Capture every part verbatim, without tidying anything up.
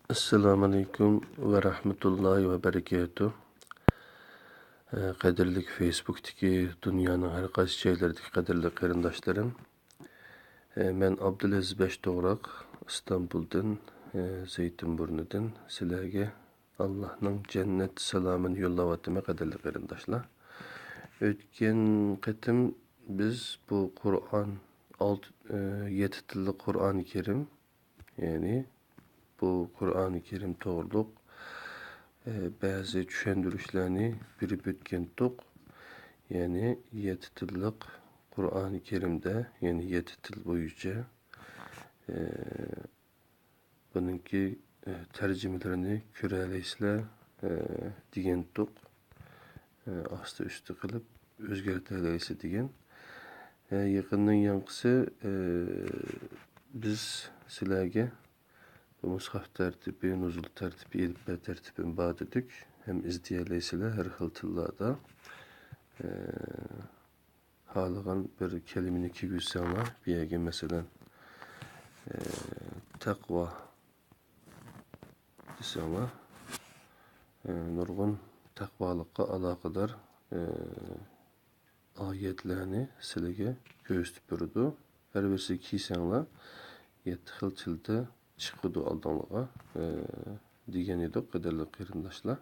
ئەسسالامۇئەلەيكۇم ۋە رەھمەتۇللاھى ۋە بەرىكاتۇھ. قەدىرلىك فېيسبۇكتىكى، دۇنيانىڭ ھەر قايسى جايلىرىدىكى قەدىرلىك قېرىنداشلىرىم. مەن ئابدۇلئەزىز بەشتوغراق، ئىستانبۇلدىن، زەيتۇنبۇرنىدىن سىلەرگە ئاللاھنىڭ جەننەت سالامىنى يوللاۋاتىمەن، قەدىرلىك قېرىنداشلار. ئۆتكەن قېتىم بىز بۇ قۇرئان، ئالتە، يەتتە تىللىق قۇرئانى كەرىم، يەنى بۇ قۇرئانى كەرىم توغرۇلۇق، ئە، بەزى چۈشەندۈرۈشلەرنى بېرىپ ئۆتكەنتۇق. يەنى يەتتە تىللىق قۇرئانى كەرىمدە، يەنى يەتتە تىل بويىچە، ئە، بۇنىڭكى، ئە، تەرجىمىلىرىنى كۆرەلەيسىلەر، ئە، دېگەنتۇق. ئە، ئاستا ئۈستى قىلىپ ئۆزگەرتەلەيسىلەر دېگەن. ئە، يېقىندىن ياڭقىسى، ئە، بىز سىلەرگە بۇ مۇسھەف تەرتىپى، نۇزۇل تەرتىپى، ئېلىپبە تەرتىپىمۇ بار دېدۇق. ھەم ئىزدىيەلەيسىلەر ھەر خىل تىللاردا. ئە، خالىغان بىر كەلىمىنى كىرگۈزسەڭلار، بۇ يەرگە مەسىلەن، ئە، تەقۋا دېسەڭلار، ئە، نۇرغۇن تەقۋالىققا ئالاقىدار، ئە، ئايەتلەرنى سىلىگە كۆرسىتىپ بېرىدۇ. ھەر بىرسىگە كىرسەڭلار، يەتتە خىل تىلدا چىقىدۇ ئالدىڭلارغا، ئە، دېگەن ئىدۇق، قەدىرلىك قېرىنداشلار.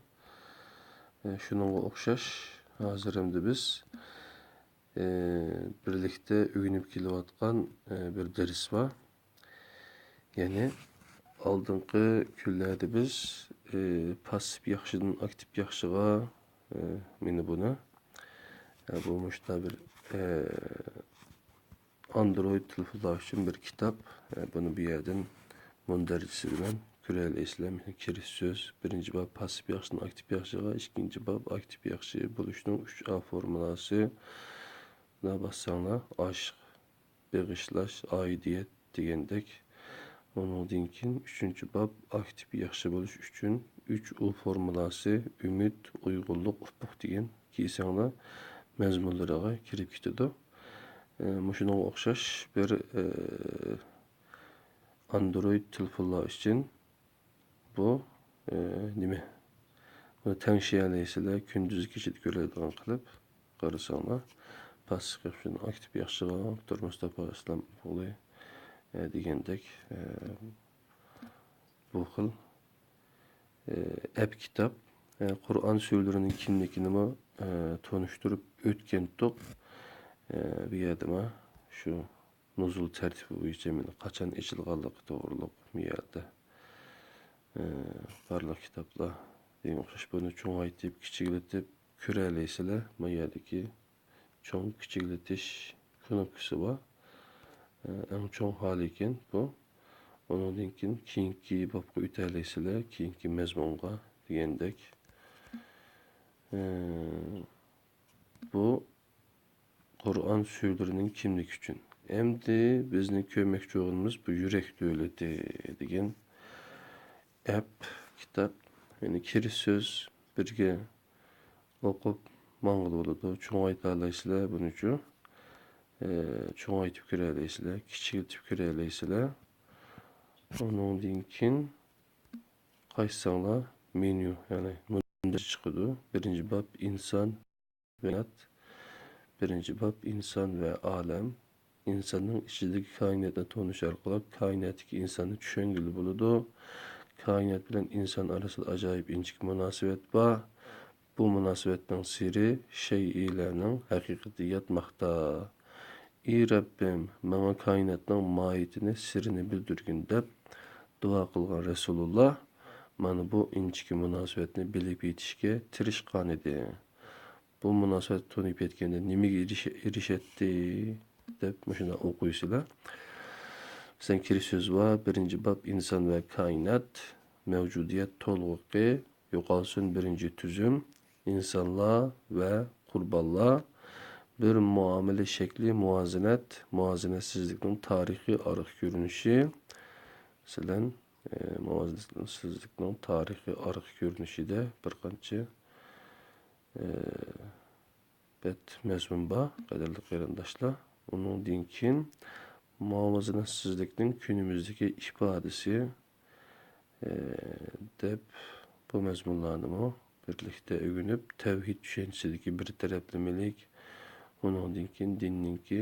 ئە، شۇنىڭغا ئوخشاش، ھازىر ئەمدى بىز، ئە، بىرلىكتە ئۆگىنىپ كېلىۋاتقان، ئە، بىر دەرس بار. يەنى ئالدىنقى كۈنلەردە بىز، ئى، پاسسىپ ياخشىدىن ئاكتىپ ياخشىغا، ئى، مېنى بۇنى، ئە، بۇ مۇشتا بىر، ئى، ئاندرويد تېلېفونلار ئۈچۈن بىر كىتاب. ئە، بۇنى بۇ يەردىن مۇندەرىجىسى بىلەن كۆرەلەيسىلەر. مېنى كىرىش سۆز، بىرىنچى باب پاسسىپ ياخشىدىن ئاكتىپ ياخشىغا، ئىككىنچى باب ئاكتىپ ياخشى بولۇشنىڭ ئۈچ ئا فورمۇلاسى. بۇنى باسساڭلار، ئاشىق، بېغىشلاش، ئائىدىيەت دېگەندەك. ئۇنىڭدىن كېيىن ئۈچىنچى باب، ئاكتىپ ياخشى بولۇش ئۈچۈن ئۈچ ئۇ فورمۇلاسى، ئۈمىد، ئۇيغۇنلۇق، ئۇپۇق دېگەن كىرسەڭلار مەزمۇنلىرىغا كىرىپ كېتىدۇ. ئە، مۇشۇنىڭغا ئوخشاش بىر، ئە، ئاندرويد تېلېفونلار ئۈچۈن بۇ، ئى، نېمە؟ بۇنى تەڭشىيەلەيسىلەر، كۈندۈزى كېچىدە كۆرەلەيدىغان قىلىپ قارىساڭلار. پاسسىپ ياخشىدىن ئاكتىپ ياخشىغا، ئاپتور مۇستاپا ئىسلام ئوغلى، ئە، دېگەندەك، ئە، بۇ خىل، ئە، ئەپ كىتاب، ئە، قۇرئان سۈرىلىرىنىڭ كىملىكىنىمۇ، ئە، تونۇشتۇرۇپ ئۆتكەنتۇق. ئە، بۇ يەردىمۇ شۇ نۇزۇل تەرتىپى بويىچە مانا قاچان ئېچىلغانلىقى توغرۇلۇق بۇ يەردە، ئە، بارلىق كىتابلار دېگەن ئوخشاش بۇنى چوڭايتىپ، كىچىكلىتىپ كۆرەلەيسىلەر. ما يەردىكى چوڭ كىچىكلىتىش كۇنۇپكىسى بار. ئە، ئەڭ چوڭ ھالى ئىكەن بۇ. ئۇنىڭدىن كېيىن كېيىنكى بابقا ئۆتەلەيسىلەر، كېيىنكى مەزمۇنغا دېگەندەك. ئە، بۇ قۇرئان سۈرىلىرىنىڭ كىملىكى ئۈچۈن. ئەمدى بىزنىڭ كۆرمەكچى بولغىنىمىز بۇ يۈرەك دۆلىتى دېگەن ئەپ كىتاب. يەنى كىرىش سۆز بىرگە ئوقۇپ ماڭغىلى بولىدۇ. چوڭايتالايسىلەر بۇنىچۇ. ئە، چوڭايتىپ كۆرەلەيسىلەر، كىچىكلىتىپ كۆرەلەيسىلەر. ئۇنىڭدىن كېيىن قايتساڭلار مېنيۇ، يەنى مۇندەك چىقىدۇ. بىرىنچى باب ئىنسان ۋە كائىنات. بىرىنچى باب ئىنسان ۋە ئالەم. ئىنساننىڭ ئىچىدىكى كائىناتنى تونۇش ئارقىلىق كائىناتتىكى ئىنساننى چۈشەنگىلى بولىدۇ. كائىنات بىلەن ئىنسان ئارىسىدا ئاجايىپ ئىنچىكە مۇناسىۋەت بار. بۇ مۇناسىۋەتنىڭ سىرى شەيئىلەرنىڭ ھەقىقىتىدە ياتماقتا. ئى رەببىم، ماڭا كائىناتنىڭ ماھىيىتىنى، سىرىنى بىلدۈرگىن، دەپ دۇئا قىلغان رەسۇلۇللا مانا بۇ ئىنچىكە مۇناسىۋەتنى بىلىپ يېتىشكە تىرىشقانىدى. بۇ مۇناسىۋەتنى تونۇپ يەتكەندە نېمىگە ئېرىشە-، ئېرىشەتتى؟ دەپ مۇشۇنداق ئوقۇيسىلەر. مەسىلەن، كىرىش سۆزى بار، بىرىنچى باب ئىنسان ۋە كائىنات، مەۋجۇدىيەت تولغىقى، يوقالسۇن بىرىنچى تۈزۈم، ئىنسانلار ۋە قۇربانلار، بىر مۇئامىلە شەكلى، مۇۋازىنەت، مۇۋازىنەتسىزلىكنىڭ تارىخىي ئارقا كۆرۈنۈشى. مەسىلەن، ئە، مۇۋازىنەتسىزلىكنىڭ تارىخىي ئارقا كۆرۈنۈشىدە بىر قانچە، ئە، بەت مەزمۇن بار، قەدىرلىك قېرىنداشلار. ئۇنىڭدىن كېيىن مۇۋازىنەتسىزلىكنىڭ كۈنىمىزدىكى ئىپادىسى، ئە، دەپ بۇ مەزمۇنلارنىمۇ بىرلىكتە ئۆگىنىپ، تەۋھىد چۈشەنچىسىدىكى بىر تەرەپلىمىلىك، ئۇنىڭدىن كېيىن دىننىڭكى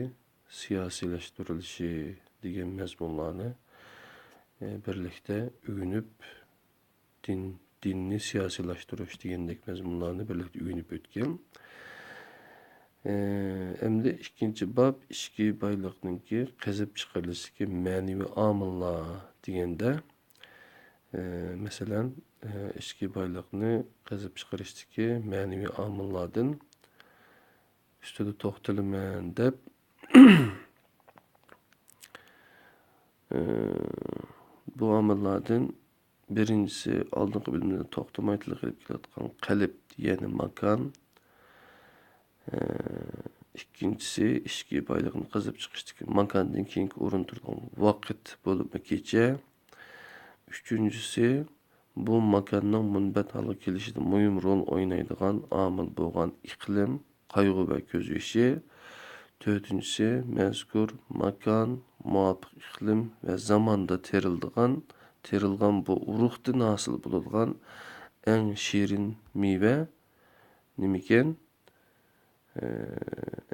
سىياسىيلاشتۇرۇلۇشى دېگەن مەزمۇنلارنى، ئە، بىرلىكتە ئۆگىنىپ، دىن، دىننى سىياسىيلاشتۇرۇش دېگەندەك مەزمۇنلارنى بىرلىكتە ئۆگىنىپ ئۆتكەن. ئە، ئەمدى ئىككىنچى باب، ئىچكى بايلىقنىڭكى قېزىپ چىقىرىلىشتىكى مەنىۋى ئامىللار دېگەندە، ئە، مەسىلەن، ئە، ئىچكى بايلىقنى قېزىپ چىقىرىشتىكى مەنىۋى ئامىللاردىن ئۈستىدە توختىلىمەن دەپ، ئە، بۇ ئامىللاردىن بىرىنچىسى، ئالدىنقى بۆلۈمدە توختىماي تىلغا ئېلىپ كېلىۋاتقان قەلب، يەنى ماكان. ئىككىنچىسى، ئىچكى بايلىقنى قېزىپ چىقىشتىكى ماكاندىن كېيىنكى ئورۇن تۇرىدىغان ۋاقىت، بولۇپمۇ كېچە. ئۈچىنچىسى، بۇ ماكاننىڭ مۇنبەت ھالغا كېلىشىدە مۇھىم رول ئوينايدىغان ئامىل بولغان ئىقلىم، قايغۇ ۋە كۆز يېشى. تۆتىنچىسى، مەزكۇر ماكان، مۇۋاپىق ئىقلىم ۋە زاماندا تېرىلىدىغان، تېرىلغان بۇ ئۇرۇقتىن ھاسىل بولىدىغان ئەڭ شېرىن مېۋە نېمىكەن؟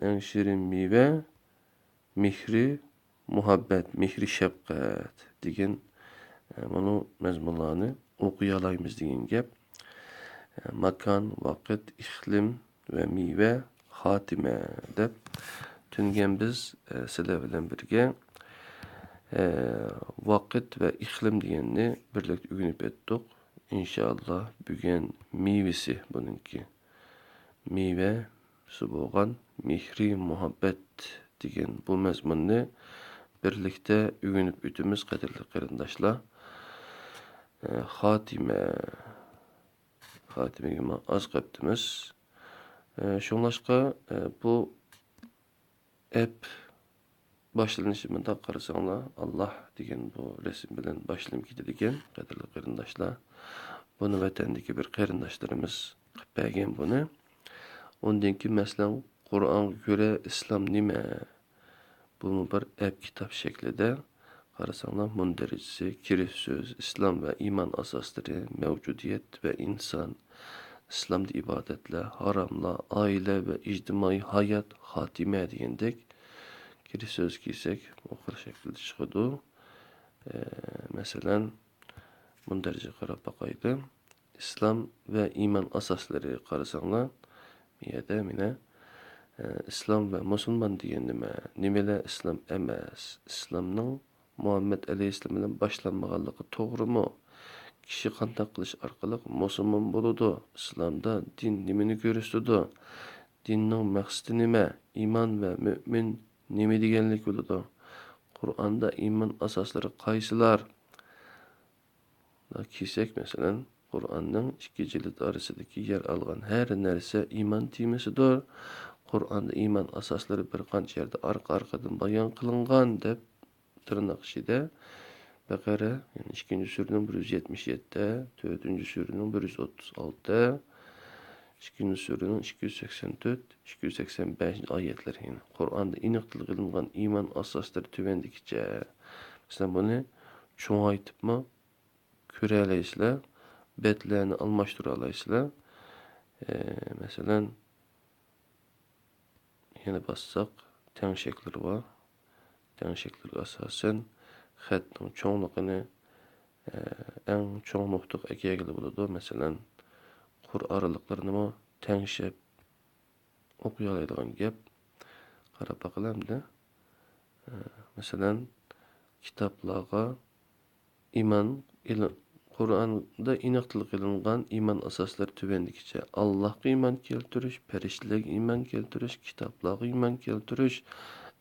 ئەڭ شېرىن مېۋە، مېھرى مۇھەببەت، مېھرى شەپقەت دېگەن، مۇنۇ مەزمۇنلارنى ئوقۇيالايمىز دېگەن گەپ. ماكان، ۋاقىت، ئىقلىم ۋە مېۋە، خاتىمە دەپ تۈنگەن بىز سىلەر بىلەن بىرگە ۋاقىت ۋە ئىقلىم دېگەننى بىرلىكتە ئۆگىنىپ ئۆتتۇق. ئىنشائاللا، بۈگۈن مېۋىسى بۇنىڭكى. مېۋىسى بولغان مېھرى مۇھەببەت دېگەن بۇ مەزمۇننى بىرلىكتە ئۆگىنىپ ئۆتىمىز، قەدىرلىك قېرىنداشلار. ئە، خاتىمە، خاتىمىگە ما-، ئاز قاپتىمىز. ئە، شۇڭلاشقا، ئە، بۇ ئەپ باشلىنىشى مۇنداق قارىساڭلار، ئاللاھ دېگەن بۇ رەسىم بىلەن باشلىنىپ كېتىدىكەن، قەدىرلىك قېرىنداشلار. بۇنى ۋەتەندىكى بىر قېرىنداشلىرىمىز قىلىپ بەرگەن بۇنى. ئۇندىن كېيىن، مەسىلەن، قۇرئانغا كۆرە ئىسلام نېمە؟ بۇمۇ بىر ئەپ كىتاب شەكلىدە. قارىساڭلار، مۇندەرىجىسى، كىرىش سۆز، ئىسلام ۋە ئىمان ئاساسلىرى، مەۋجۇدىيەت ۋە ئىنسان، ئىسلامدا ئىبادەتلەر، ھاراملار، ئائىلە ۋە ئىجتىمائىي ھايات، خاتىمە دېگەندەك كىرىش سۆزگە كەلسەك، بۇ خىل شەكىلدە چىقىدۇ. ئە، مەسىلەن، مۇندەرىجىگە قاراپ باقايلى. ئىسلام ۋە ئىمان ئاساسلىرى قارىساڭلار، بۇ يەردە مانا، ئە، ئىسلام ۋە مۇسۇلمان دېگەن نېمە؟ نېمىلا ئىسلام ئەمەس؟ ئىسلامنىڭ مۇھەممەد ئەلەيھىسسالام بىلەن باشلانمىغانلىقى توغرىمۇ؟ كىشى قانداق قىلىش ئارقىلىق مۇسۇلمان بولىدۇ؟ ئىسلامدا دىن نېمىنى كۆرسىتىدۇ؟ دىننىڭ مەقسىتى نېمە؟ ئىمان ۋە مۆمىن نېمە دېگەنلىك بولىدۇ؟ قۇرئاندا ئىمان ئاساسلىرى قايسىلار؟ كەلسەك، مەسىلەن، قۇرئاننىڭ ئىككى جىلد ئارىسىدىكى يەر ئالغان ھەر نەرسە ئىمان تېمىسىدۇر. قۇرئاندا ئىمان ئاساسلىرى بىر قانچە يەردە ئارقا-ئارقىدىن بايان قىلىنغان، دەپ تىرناق ئىچىدە بەقەرە، يەنى ئىككىنچى سۈرىنىڭ بىر يۈز يەتمىش يەتتە، تۆتىنچى سۈرىنىڭ بىر يۈز ئوتتۇز ئالتە، ئىككىنچى سۈرىنىڭ ئىككى يۈز سەكسەن تۆت، ئىككى يۈز سەكسەن بەشىنچى ئايەتلىرى. يەنى قۇرئاندا ئېنىق تىلغا ئېلىنغان ئىمان ئاساسلىرى تۆۋەندىكىچە. مەسىلەن، بۇنى چوڭايتىپمۇ كۆرەلەيسىلەر، بەتلەرنى ئالماشتۇرالايسىلەر. ئە، مەسىلەن، يەنە باسساق، تەڭشەكلىرى بار. تەڭشەكلىرىگە ئاساسەن خەتنىڭ چوڭلۇقىنى، ئە، ئەڭ چوڭ نۇقتىغا ئەكەلگىلى بولىدۇ. مەسىلەن، قۇر ئارىلىقلىرىنىمۇ تەڭشەپ ئوقۇيالايدىغان گەپ. قاراپ باقىلى ئەمدى. ئە، مەسىلەن، كىتابلارغا ئىمان ئېلى-، قۇرئاندا ئېنىق تىلغا ئېلىنغان ئىمان ئاساسلىرى تۆۋەندىكىچە: ئاللاھقا ئىمان كەلتۈرۈش، پەرىشتىلەرگە ئىمان كەلتۈرۈش، كىتابلارغا ئىمان كەلتۈرۈش،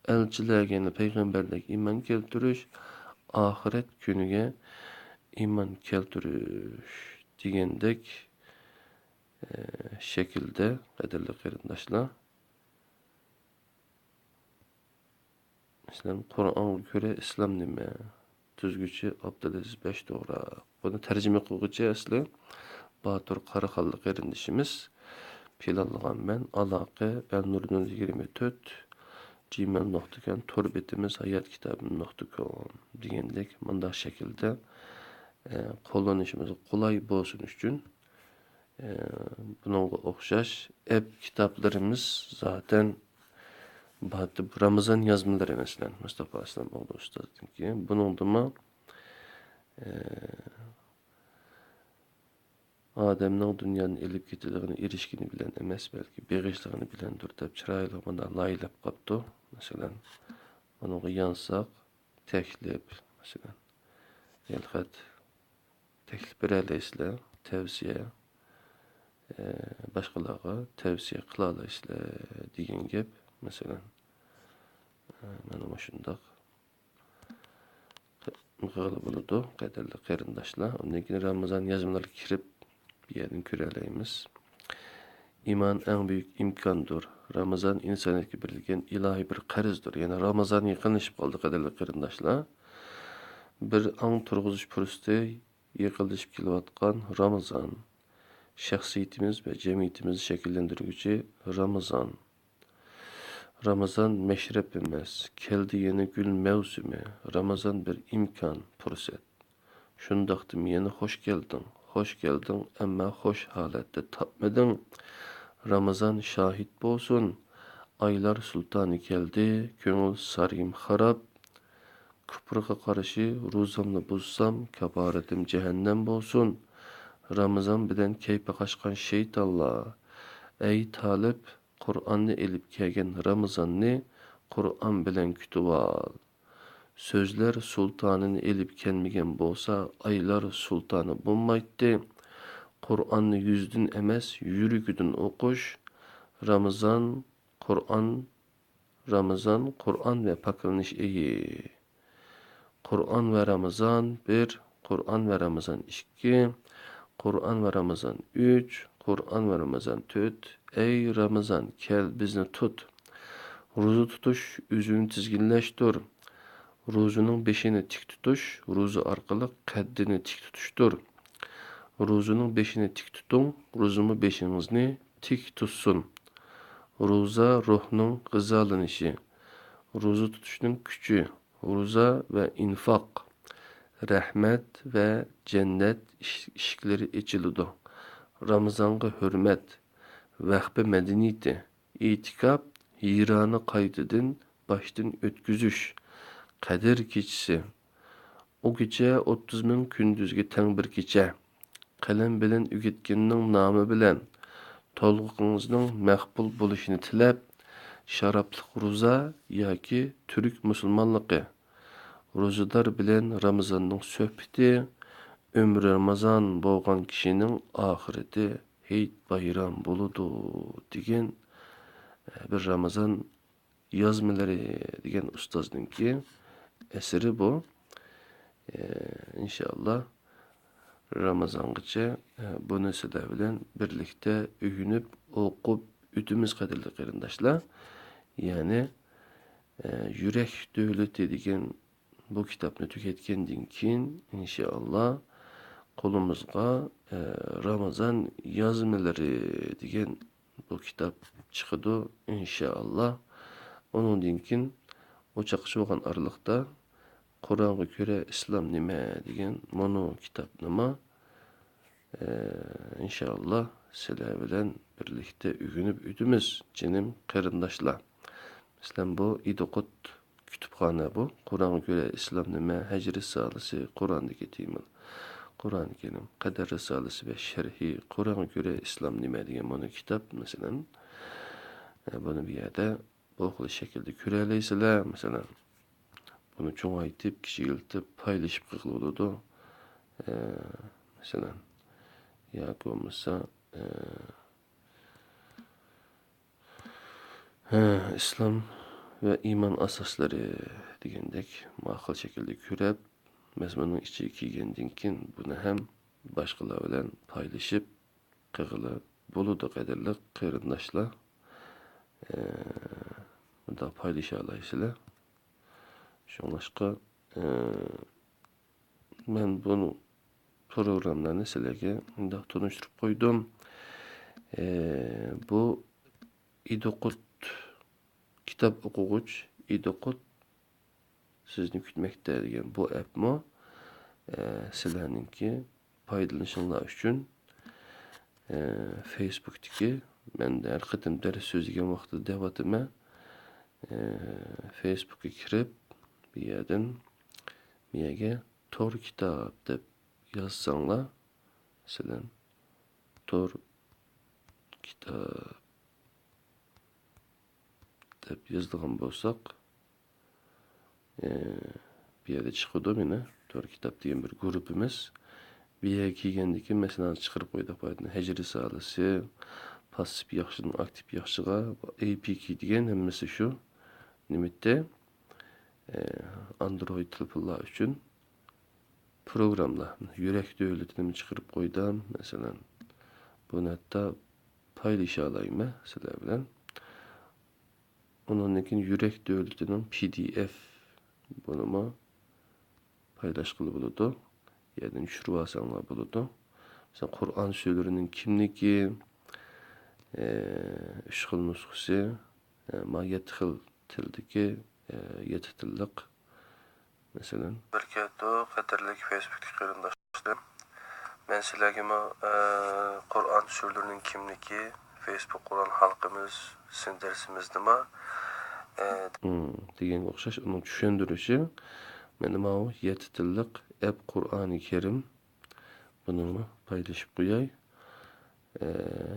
ئەلچىلەرگە، يەنى پەيغەمبەرلەرگە ئىمان كەلتۈرۈش، ئاخىرەت كۈنىگە ئىمان كەلتۈرۈش دېگەندەك، ئە، شەكىلدە، قەدىرلىك قېرىنداشلار. مەسىلەن، قۇرئانغا كۆرە ئىسلام نېمە؟ تۈزگۈچى ئابدۇلئەزىز بەشتۇغراق. بۇنى تەرجىمە قىلغۇچى ئەسلى باتۇر قاراخانلىق قېرىندىشىمىز. پىلانلىغان مەن، ئالاقە، ئەلنۇر نۆل يىگىرمە تۆت، جىمېيل نۇقتا كوم، تور بېتىمىز ھايات كىتابىم نۇقتا كوم دېگەندەك مۇنداق شەكىلدە، ئە، قوللىنىشىمىزغا قولاي بولسۇن ئۈچۈن، ئە، بۇنىڭغا ئوخشاش ئەپ كىتابلىرىمىز زاتەن باتىپ رامىزان يازمىلىرى، مەسىلەن، مۇستاپا ئەسلەم ئوغلى ئۇستازنىڭكى. بۇنىڭدىمۇ، ئە، ئادەمنىڭ دۇنيانى ئېلىپ كېتىدىغىنى ئېرىشكىنى بىلەن ئەمەس، بەلكى بېغىشلىغىنى بىلەندۇر، دەپ چىرايلىق مۇنداق لايىھەلەپ قاپتۇ. مەسىلەن، ئۇنىڭغا يانساق، تەكلىپ، مەسىلەن، ھېلىقەت تەكلىپ بېرەلەيسىلەر، تەۋسىيە، ئە، باشقىلارغا تەۋسىيە قىلالايسىلەر دېگەن گەپ، مەسىلەن، ئە، مانا مۇشۇنداق قىلغىلى بولىدۇ، قەدىرلىك قېرىنداشلار. ئۇندىن كېيىن رامىزان يازمىلىرىغا كىرىپ، بۇ يەردىن كۆرەلەيمىز. ئىمان ئەڭ بۈيۈك ئىمكاندۇر. رامىزان ئىنسانىيەتكە بېرىلگەن ئىلاھىي بىر قەرزدۇر. يەنى رامىزان يېقىنلىشىپ قالدى، قەدىرلىك قېرىنداشلار. بىر ئاڭ تۇرغۇزۇش پۇرسىتى يېقىنلىشىپ كېلىۋاتقان رامىزان. شەخسىيىتىمىز ۋە جەمئىيىتىمىزنى شەكىللەندۈرگۈچى رامىزان. رامىزان مەشرەپ ئەمەس، كەلدى يەنە گۈل مەۋسۇمى. رامىزان بىر ئىمكان، پۇرسەت. شۇنداقتىمۇ يەنە خوش كەلدىڭ، خوش كەلدىڭ، ئەمما خوش ھالەتتە تاپمىدىڭ. رامىزان شاھىت بولسۇن، ئايلار سۇلتانى كەلدى، كۆڭۈل سارىيىم خاراب. كۇپرغا قارشى روزامنى بۇزسام، كاپارىتىم جەھەننەم بولسۇن. رامىزان بىلەن كەيپى قاچقان شەيتانلار. ئەي تالىپ، قۇرئاننى ئېلىپ كەلگەن رامىزاننى قۇرئان بىلەن كۈتۈۋال. سۆزلەر سۇلتانىنى ئېلىپ كەلمىگەن بولسا، ئايلار سۇلتانى بولمايتتى. قۇرئاننى يۈزدىن ئەمەس، يۈرىكىدىن ئوقۇش. رامىزان، قۇرئان، رامىزان، قۇرئان ۋە پاكلىنىش ئېيى. قۇرئان ۋە رامىزان بىر، قۇرئان ۋە رامىزان ئىككى، قۇرئان ۋە رامىزان ئۈچ، قۇرئان ۋە رامىزان تۆت. ئەي رامىزان، كەل بىزنى تۇت. روزا تۇتۇش ئۆزۈڭنى تىزگىنلەشتۇر. روزىنىڭ بېشىنى تىك تۇتۇش، روزا ئارقىلىق قەددىنى تىك تۇتۇشتۇر. روزىنىڭ بېشىنى تىك تۇتۇڭ، روزىمۇ بېشىڭىزنى تىك تۇتسۇن. روزا روھنىڭ غىزالىنىشى، روزا تۇتۇشنىڭ كۈچى، روزا ۋە ئىنفاق، رەھمەت ۋە جەننەت ئىش-، ئىشىكلىرى ئېچىلىدۇ. رامىزانغا ھۆرمەت، ۋەخپە مەدەنىيىتى، ئېتىكاپ، ھىرانى قايتىدىن باشتىن ئۆتكۈزۈش، قەدىر كېچىسى. ئۇ كېچە ئوتتۇز مىڭ كۈندۈزگە تەڭ بىر كېچە. قەلەم بىلەن ئۆگەتكەننىڭ نامى بىلەن تولغىقىڭىزنىڭ مەقبۇل بولۇشىنى تىلەپ، شارابلىق روزا ياكى تۈرك مۇسۇلمانلىقى، روزىدار بىلەن رامىزاننىڭ سۆھبىتى، ئۆمرى رامىزان بولغان كىشىنىڭ ئاخىرىتى ھېيت بايرام بولىدۇ دېگەن، ئە، بىر رامىزان يازمىلىرى دېگەن ئۇستازنىڭكى ئەسىرى بۇ. ئە، ئىنشائاللا، رامىزانغىچە، ئە، بۇنى سىلەر بىلەن بىرلىكتە ئۆگىنىپ، ئوقۇپ ئۆتىمىز، قەدىرلىك قېرىنداشلار. يەنى، ئە، يۈرەك دۆلىتى دېگەن بۇ كىتابنى تۈگەتكەندىن كېيىن، ئىنشائاللا، قولىمىزغا، ئە، رامىزان يازمىلىرى دېگەن بۇ كىتاب چىقىدۇ، ئىنشائاللا. ئۇنىڭدىن كېيىن ئۇ چاقچى بولغان ئارىلىقتا «قۇرئانغا كۆرە ئىسلام نېمە؟» دېگەن مۇنۇ كىتابنىمۇ، ئە، ئىنشائاللا، سىلەر بىلەن بىرلىكتە ئۆگىنىپ ئۆتىمىز، جېنىم قېرىنداشلار. مەسىلەن، بۇ ئىدىقۇت كۇتۇپخانا بۇ. «قۇرئانغا كۆرە ئىسلام نېمە؟» ھەج رىسالىسى، قۇرئاندىكى تېما. قۇرئان كەرىم، قەدەر رىسالىسى ۋە شەرھى، «قۇرئانغا كۆرە ئىسلام نېمە؟» دېگەن مانا كىتاب، مەسىلەن. ئە، بۇنى بۇ يەردە بۇ خىل شەكىلدە كۆرەلەيسىلەر، مەسىلەن. بۇنى چوڭايتىپ، كىچىكلىتىپ، پايلىشىپ قىلغىلى بولىدۇ. ئە، مەسىلەن، ياكى بولمىسا، ئە، ھە، ئىسلام ۋە ئىمان ئاساسلىرى دېگەندەك ماقۇل شەكىلدە كۆرۈپ، مەزمۇننىڭ ئىچىگە كىرگەندىن كېيىن، بۇنى ھەم باشقىلار بىلەن پايلىشىپ قىلغىلى بولىدۇ، قەدىرلىك قېرىنداشلار. ئە، بۇنداق پايلىشالايسىلەر. شۇڭلاشقا، ئە، مەن بۇ پروگراممىلارنى سىلەرگە مۇنداق تونۇشتۇرۇپ قويدۇم. ئە، بۇ ئىدىقۇت، كىتاب ئوقۇغۇچ ئىدىقۇت سىزنى كۈتمەكتە دېگەن بۇ ئەپمۇ، ئە، سىلەرنىڭكى پايدىلىنىشىڭلار ئۈچۈن، ئە، فېيسبۇكتىكى، مەن ھەر قېتىم دەرس سۆزلىگەن ۋاقتىدا دەۋاتىمەن، ئە، فېيسبۇكقا كىرىپ، بۇ يەردىن، بۇ يەرگە تور كىتاب دەپ يازساڭلار، مەسىلەن، تور كىتاب دەپ يازىدىغان بولساق، ئى، بۇ يەردە چىقىدۇ مانا، تور كىتاب دېگەن بىر گۇرۇپپىمىز. بۇ يەرگە كەلگەندىن كېيىن، مەسىلەن، چىقىرىپ قويدۇق، بۇ يەردىن ھەج رىسالىسى، پاسسىپ ياخشىدىن ئاكتىپ ياخشىغا، ئەي پى كېي دېگەن ھەممىسى شۇ. نېمىتتى؟ ئى، ئاندرويد تېلېفونلار ئۈچۈن پروگراممىلار. يۈرەك دۆلىتىنىمۇ چىقىرىپ قويدۇم، مەسىلەن. بۇنى ھەتتا پايلىشالايمەن سىلەر بىلەن. ئۇنىڭدىن كېيىن يۈرەك دۆلىتىنىڭ پى دى ئېف، بۇنىمۇ پايلاشقىلى بولىدۇ. يەردىن چۈشۈرۈۋالساڭلار بولىدۇ. مەسىلەن، قۇرئان سۈرىلىرىنىڭ كىملىكى، ئى، ئۈچ خىل نۇسخىسى، ئى، ما يەتتە خىل تىلدىكى، ئى، يەتتە تىللىق مەسىلەن. بەرىكەتۇ، قەدىرلىك فېيسبۇكتىكى قېرىنداشلىرىم. مەن سىلەرگىمۇ، ئە، قۇرئان سۈرىلىرىنىڭ كىملىكى، فېيسبۇك قۇرئان ھالقىمىز، سىن دەرسىمىزنىمۇ، ئە، مم، دېگەنگە ئوخشاش ئۇنىڭ چۈشەندۈرۈشى. مانا ماۋۇ يەتتە تىللىق ئەپ قۇرئانى كەرىم. بۇنىمۇ پايلىشىپ قوياي. ئە،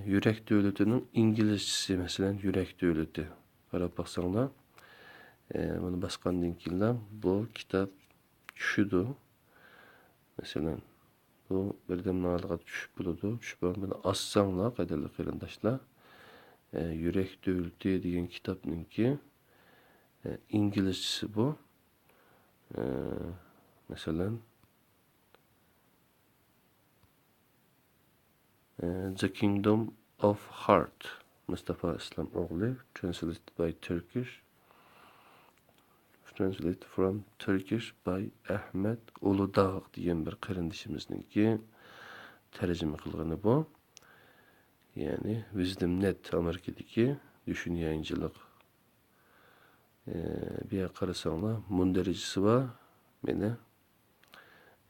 يۈرەك دۆلىتىنىڭ ئىنگلىزچىسى، مەسىلەن، يۈرەك دۆلىتى. قاراپ باقساڭلار، ئە، بۇنى باسقاندىن كېيىنلا بۇ كىتاب چۈشىدۇ. مەسىلەن، بۇ بىردەمنىڭ ئالدىغا چۈشۈپ بولىدۇ. چۈشۈپ بولغان بۇنى ئاچساڭلار، قەدىرلىك قېرىنداشلار، ئە، يۈرەك دۆلىتى دېگەن كىتابنىڭكى، ئە، ئىنگلىزچىسى بۇ. ئە، مەسىلەن، ئە، The Kingdom of Heart، مۇستافا ئىسلام ئوغلى، translated by Turkish، translated from Turkish by ئەھمەد ئۇلۇداغ دېگەن بىر قېرىندىشىمىزنىڭكى تەرجىمە قىلغىنى بۇ. يەنى ۋىزدىم نېت، ئامېرىكىدىكى دۈشۈن يايىنچىلىق. ئە، بۇ يەرگە قارىساڭلار، مۇندەرىجىسى بار. مانا،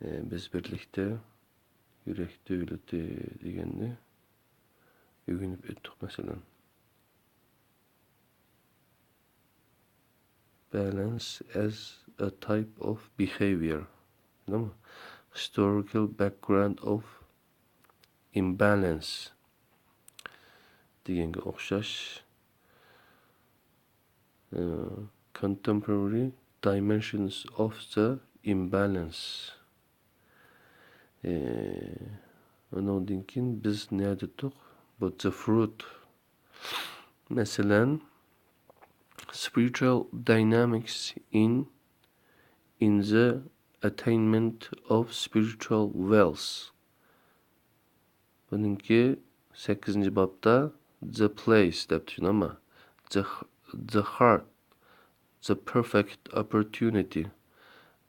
ئە، بىز بىرلىكتە يۈرەك دۆلىتى دېگەننى ئۆگىنىپ ئۆتتۇق، مەسىلەن. Balance as a type of behavior. بىلدىڭمۇ؟ Historical background of imbalance دېگەنگە ئوخشاش. ئە، contemporary dimensions of the imbalance. ئە، ئۇنىڭدىن كېيىن بىز نەدە تۇق؟ بۇ the fruit. مەسىلەن، spiritual dynamics in, in the attainment of spiritual wealth. بۇنىڭكى سەككىزىنچى بابتا the place دەپ چۈشىنەما؟ The, the heart, the perfect opportunity,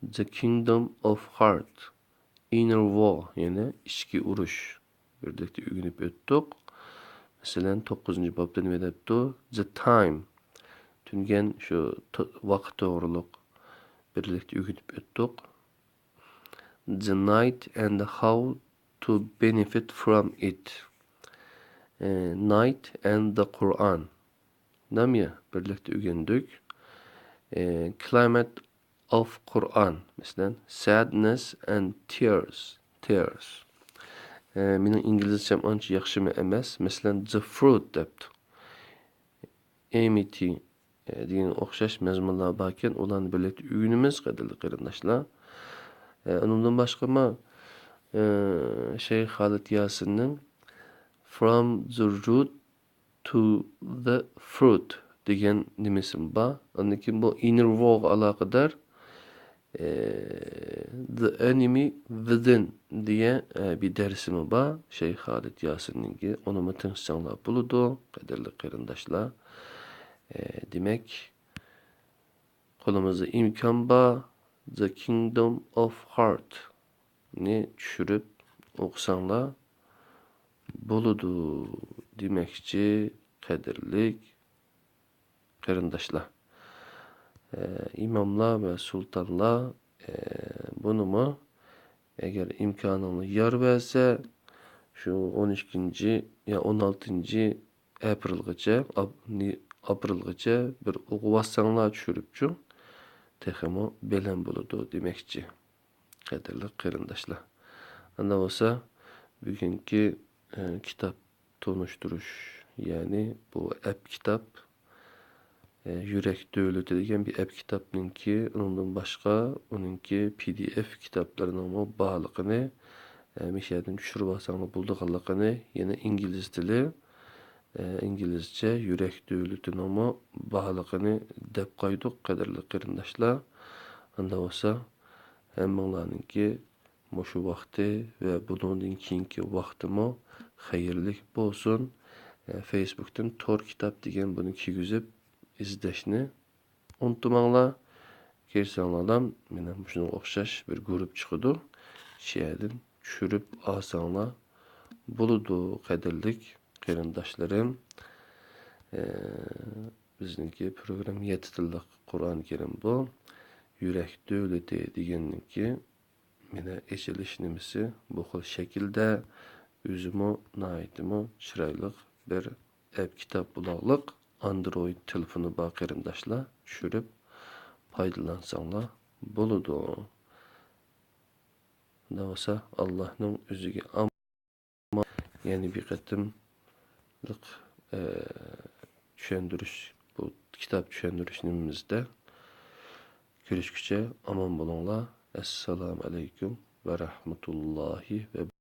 the kingdom of heart, inner war، يەنى ئىچكى ئۇرۇش. بىرلىكتە ئۆگىنىپ ئۆتتۇق. مەسىلەن، توققۇزىنچى بابتا نېمە دەپتۇ؟ The time. تۈنۈگۈن شۇ ت-، ۋاقىت توغرۇلۇق بىرلىكتە ئۆگىنىپ ئۆتتۇق. The night and how to benefit from it. ئە، night and the Quran. نامىيە بىرلىكتە ئۆگەندۇق. ئە، climate of Quran. مەسىلەن، sadness and tears. Tears. ئە، مېنىڭ ئىنگلىزچەم ئانچە ياخشىمۇ ئەمەس. مەسىلەن، the fruit دەپتۇ. ئېمىتى، ئە، دېگەن ئوخشاش مەزمۇنلار باركەن، ئۇلارنى بىرلىكتە ئۆگىنىمىز، قەدىرلىك قېرىنداشلار. ئە، ئۇنىڭدىن باشقىمۇ، ئە، شەيخ خالىد ياسىننىڭ From the Root to the Fruit دېگەن نېمىسىمۇ بار. ئاندىن كېيىن بۇ inner warغا ئالاقىدار، ئە، The Enemy Within دېگەن، ئە، بىر دەرسىمۇ بار، شەيخ خالىد ياسىننىڭكى. ئۇنىمۇ تىڭشىساڭلار بولىدۇ، قەدىرلىك قېرىنداشلار. ئە، دېمەك، قولىمىزدا ئىمكان بار، The Kingdom of Heart نى چۈشۈرۈپ ئوقۇساڭلار بولىدۇ دېمەكچى، قەدىرلىك قېرىنداشلار. ئە، ئىماملار ۋە سۇلتانلار، ئە، بۇنىمۇ ئەگەر ئىمكانىڭلار يار بەرسە، شۇ ئون ئىككىنچى يا ئون ئالتىنچى ئاپرېلغىچە، ئاپ-، نى-، ئاپرېلغىچە بىر ئوقۇۋاتساڭلار چۈشۈرۈپچۇ، تېخىمۇ بەلەن بولىدۇ دېمەكچى، قەدىرلىك قېرىنداشلار. ئاندا بولسا، بۈگۈنكى، ئە، كىتاب تونۇشتۇرۇش، يەنى بۇ ئەپ كىتاب، ئە، يۈرەك دۆلىتى دېگەن بىر ئەپ كىتابنىڭكى، ئۇنىڭدىن باشقا ئۇنىڭكى پى دى ئېف كىتابلىرىنىڭمۇ بارلىقىنى، ئە، مىشەدىن چۈشۈرۈۋالساڭلار بولىدىغانلىقىنى، يەنە ئىنگلىز تىلى، ئە، ئىنگلىزچە يۈرەك دۆلىتىنىڭمۇ بارلىقىنى دەپ قويدۇق، قەدىرلىك قېرىنداشلار. ئاندا بولسا، ھەممىڭلارنىڭكى مۇشۇ ۋاقتى ۋە بۇنىڭدىن كېيىنكى ۋاقتىمۇ خەيرلىك بولسۇن. ئە، فېيسبۇكتىن تور كىتاب دېگەن بۇنى كىرگۈزۈپ ئىزدەشنى ئۇنتۇماڭلار. كىرسەڭلارلا مانا مۇشۇنىڭغا ئوخشاش بىر گۇرۇپ چىقىدۇ. شۇ يەردىن چۈشۈرۈپ ئالساڭلار بولىدۇ، قەدىرلىك قېرىنداشلىرىم. ئە، بىزنىڭكى پروگرامما يەتتە تىللىق قۇرئان كەرىم بۇ. يۈرەك دۆلىتى دېگەننىڭكى مانا ئېچىلىش نېمىسى بۇ خىل شەكىلدە، ئۆزىمۇ ناھايىتىمۇ چىرايلىق بىر ئەپ كىتاب بولاغلىق. ئاندرويد تېلېفونى بار قېرىنداشلار چۈشۈرۈپ پايدىلانساڭلار بولىدۇ. ئۇنداق بولسا ئاللاھنىڭ ئۆزىگە ئام-، يەنە بىر قېتىملىق، ئە، چۈشەندۈرۈش، بۇ كىتاب چۈشەندۈرۈش نېمىمىزدە كۆرۈشكۈچە ئامان بولۇڭلار. ئەسسالامۇ ئەلەيكۇم ۋە رەھمەتۇللاھى ۋە